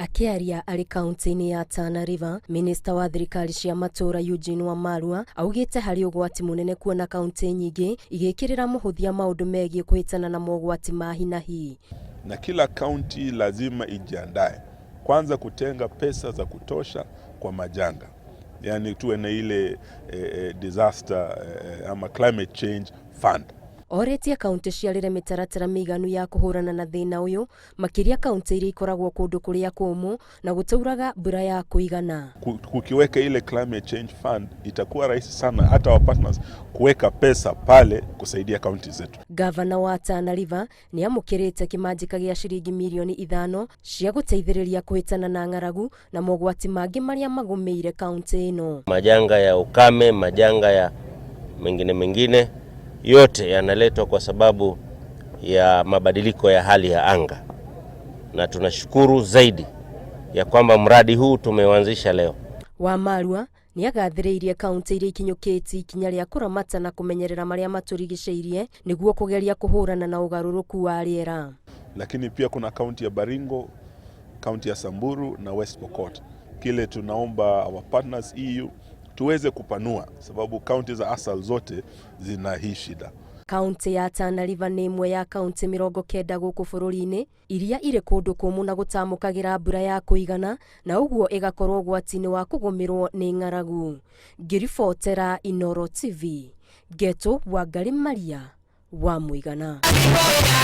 Akĩaria arĩ kaunti-inĩ ya Tana River, minista wa thirikari cia matũũra Eugene Wamalwa augĩte harĩ ũgwati mũnene kuona kaunti nyingĩ igĩkĩrĩra mũhũthia maũndũ megiĩ kũhĩtana na mogwati ma hi na hi. Na kila kaunti lazima ijiandae kwanza kutenga pesa za kutosha kwa majanga, yaani tuwe na ile disaster ama climate change fund. Orĩtie kaunti ciarĩre mĩtaratara mĩiganu ya kũhũrana na thĩna ũyũ, makĩria kaunti iria ikoragwo kũndũ kũrĩa kũmũ na gũtauraga mbura ya kũigana. Kukiweka ile climate change fund itakuwa rahisi sana hata wa partners kuweka pesa pale kusaidia kaunti zetu. Gavana wa Tana River nĩ amũkĩrĩte kĩmanjĩka gĩa ciringi mirioni 5 cia gũteithĩrĩria kũhĩtana na ng'aragu na mogwati mangĩ marĩa magũmĩire kaunti ĩno. Majanga ya ukame, majanga ya mengine mengine yote yanaletwa kwa sababu ya mabadiliko ya hali ya anga, na tunashukuru zaidi ya kwamba mradi huu tumeuanzisha leo. Wamalwa nĩ agathĩrĩirie kaunti iria ikinyũkĩtie ikinya rĩa kũramata na kũmenyerera marĩa matũrigicĩirie nĩguo kũgeria kũhũrana na ũgarũrũku wa rĩera. Lakini pia kuna kaunti ya Baringo, kaunti ya Samburu na West Pokot. Kile tunaomba our partners EU tuweze kupanua, sababu kaunti za ASAL zote zina hii shida. Kaunti ya Tana River nĩ ĩmwe ya kaunti 90 gũkũ bũrũri-inĩ iria irĩ kũndũ kũmũ na gũtamũkagĩra mbura ya kũigana, na ũguo ĩgakorwo ũgwati-inĩ wa kũgũmĩrwo nĩ ng'aragu. Ngĩribotera Inooro TV, Ngetũ Wangari Maria wa Mũigana.